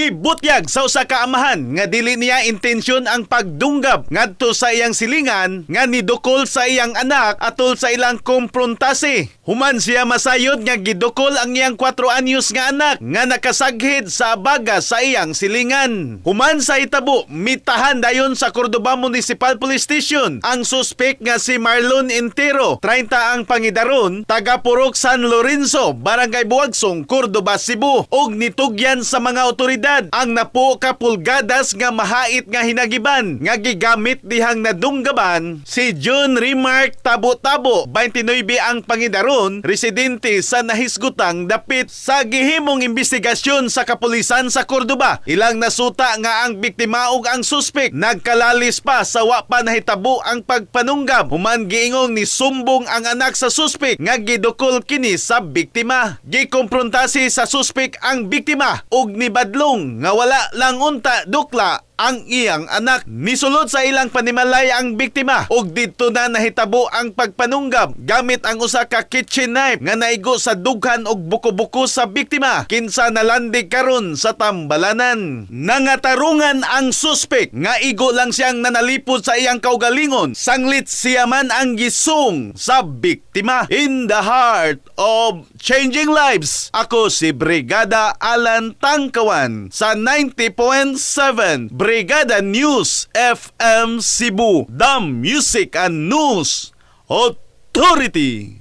Gibutyag sa usa ka amahan nga dili niya intensyon ang pagdunggab ngadto sa iyang silingan nga nidukol sa iyang anak atol sa ilang komprontase. Human siya masayod nga gidukol ang iyang 4 anyos nga anak nga nakasaghid sa abaga sa iyang silingan. Human sa hitabo, mitahan dayon sa Cordoba Municipal Police Station ang suspek nga si Marlon Entero, 30 ang pangidaron, taga Purok San Lorenzo, Barangay Buagsong, Cordoba, Cebu, ug nitugyan sa mga otoridad ang napo ka pulgadas nga mahait nga hinagiban nga gigamit dihang nadunggaban si John Remark Tabo-Tabo, 29 ang pangidaron, residente sa nahisgutang dapit. Sa gihimong investigasyon sa kapulisan sa Cordoba, ilang nasuta nga ang biktima ug ang suspek nagkalalis pa sa wa pa nahitabo ang pagpanunggab, human giingong ni sumbong ang anak sa suspek nga gidukol kini sa biktima. Gikomprontasi sa suspek ang biktima ug nibadlong nga wala lang unta dukla ang iyang anak. Nisulod sa ilang panimalay ang biktima ug didto na nahitabo ang pagpanunggab gamit ang usa ka kitchen knife nga naigo sa dughan og buko-buko sa biktima, kinsa nalandig karon sa tambalanan. Nangatarungan ang suspek nga igo lang siyang nanalipod sa iyang kaugalingon sanglit siya man ang gisung sa biktima. In the heart of changing lives, ako si Brigada Alan Tangkawan sa 90.7 Brigada News FM Cebu, the Music and News Authority.